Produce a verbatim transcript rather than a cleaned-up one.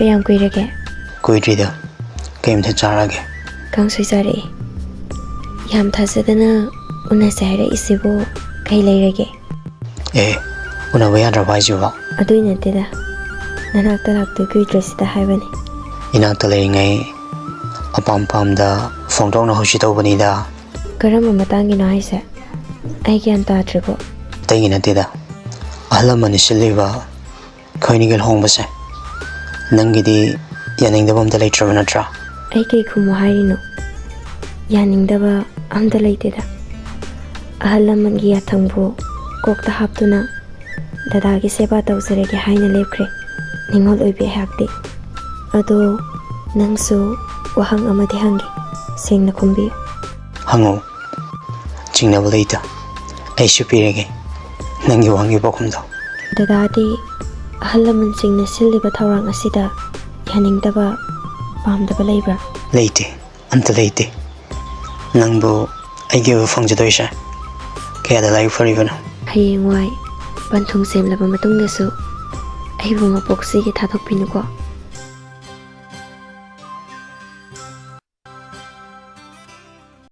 ꯀꯌꯥꯝ ꯀꯨꯏꯔꯒꯦ? ꯀꯨꯏꯗ꯭ꯔꯤꯗ꯫ ꯀꯩ ꯃꯊꯦꯜ ꯆꯥꯔꯛꯑꯒꯦ? ꯀꯥꯡꯁꯣꯏ ꯆꯥꯔꯛꯑꯦ꯫ ꯌꯥꯝ ꯊꯥꯖꯗꯅ ꯎꯅꯁꯦ ꯍꯥꯏꯔꯛꯏꯁꯤꯕꯨ ꯀꯩ ꯂꯩꯔꯒꯦ? ꯑꯦ, ꯎꯅꯕ ꯌꯥꯗ꯭ꯔꯕ ꯍꯥꯏꯁꯤꯕꯣ? ꯑꯗꯨꯏ ꯅꯠꯇꯦꯗ, ꯅꯅꯥꯛꯇ ꯂꯥꯛꯇꯣꯏ ꯀꯨꯏꯗ꯭ꯔꯤꯁꯤꯗ ꯍꯥꯏꯕꯅꯤ꯫ ꯏꯅꯥꯛꯇ ꯂꯩꯔꯤꯉꯩ ꯑꯄꯥꯝ ꯄꯥꯝꯗ ꯐꯣꯡꯗꯣꯛꯅ ꯍꯧꯁꯤ ꯇꯧꯕꯅꯤꯗ꯫ ꯀꯔꯝꯕ ꯃꯇꯥꯡꯒꯤꯅꯣ ꯍꯥꯏꯁꯦ? ꯑꯩ ꯒ꯭ꯌꯥꯟ ꯇꯥꯗ꯭ꯔꯦꯕꯣ꯫ ꯑꯇꯩꯒꯤ ꯅꯠꯇꯦꯗ, ꯑꯍꯜ ꯂꯃꯟꯅ ꯁꯤꯜꯂꯤꯕ ꯑꯩꯈꯣꯏꯅꯤꯒꯤ ꯂꯨꯍꯣꯡꯕꯁꯦ ꯅꯪꯒꯤꯗꯤ ꯌꯥꯅꯤꯡꯗꯕ ꯑꯝꯇ ꯂꯩꯇ꯭ꯔꯕ ꯅꯠꯇ꯭ꯔꯥ? ꯑꯩ ꯀꯩ ꯈꯨꯝꯃꯨ ꯍꯥꯏꯔꯤꯅꯣ? ꯌꯥꯅꯤꯡꯗꯕ ꯑꯝꯇ ꯂꯩꯇꯦꯗ꯫ ꯑꯍꯜ ꯂꯃꯟꯒꯤ ꯌꯥꯊꯪꯕꯨ ꯀꯣꯛꯇ ꯍꯥꯞꯇꯨꯅ ꯗꯗꯥꯒꯤ ꯁꯦꯕꯥ ꯇꯧꯖꯔꯒꯦ ꯍꯥꯏꯅ ꯂꯦꯞꯈ꯭ꯔꯦ ꯅꯤꯉꯣꯜ ꯑꯣꯏꯕꯤ ꯑꯩꯍꯥꯛꯇꯤ꯫ ꯑꯗꯣ ꯅꯪꯁꯨ ꯋꯥꯍꯪ ꯑꯃꯗꯤ ꯍꯪꯒꯦ, ꯁꯦꯡꯅ ꯈꯨꯝꯕꯤꯌꯨ꯫ ꯍꯪꯉꯨ, ꯆꯤꯡꯅꯕ ꯂꯩꯇ꯫ ꯑꯩꯁꯨ ꯄꯤꯔꯒꯦ ꯅꯪꯒꯤ ꯋꯥꯍꯪꯒꯤ ꯄꯥꯎꯈꯨꯝꯗꯣ꯫ ꯗꯗꯥꯗꯤ ꯑꯍꯜ ꯂꯃꯟꯁꯤꯡꯅ ꯁꯤꯜꯂꯤꯕ ꯊꯧꯔꯥꯡ ꯑꯁꯤꯗ ꯌꯥꯅꯤꯡꯗꯕ, ꯄꯥꯝꯗꯕ ꯂꯩꯕ꯭ꯔꯥ? ꯂꯩꯇꯦ, ꯑꯝꯇ ꯂꯩꯇꯦ꯫ ꯅꯪꯕꯨ ꯑꯩꯒꯤ ꯑꯣꯏꯕ ꯐꯪꯖꯗꯣꯏꯁꯦ ꯀꯌꯥꯗ ꯂꯥꯏꯕꯛ ꯐꯔꯤꯕꯅꯣ? ꯍꯌꯦꯡꯋꯥꯏ ꯄꯟꯊꯨꯡ ꯁꯦꯝꯂꯕ ꯃꯇꯨꯡꯗꯁꯨ ꯑꯩꯕꯨ ꯃꯄꯣꯛꯁꯤꯒꯤ ꯊꯥꯗꯣꯛꯄꯤꯅꯨꯀꯣ꯫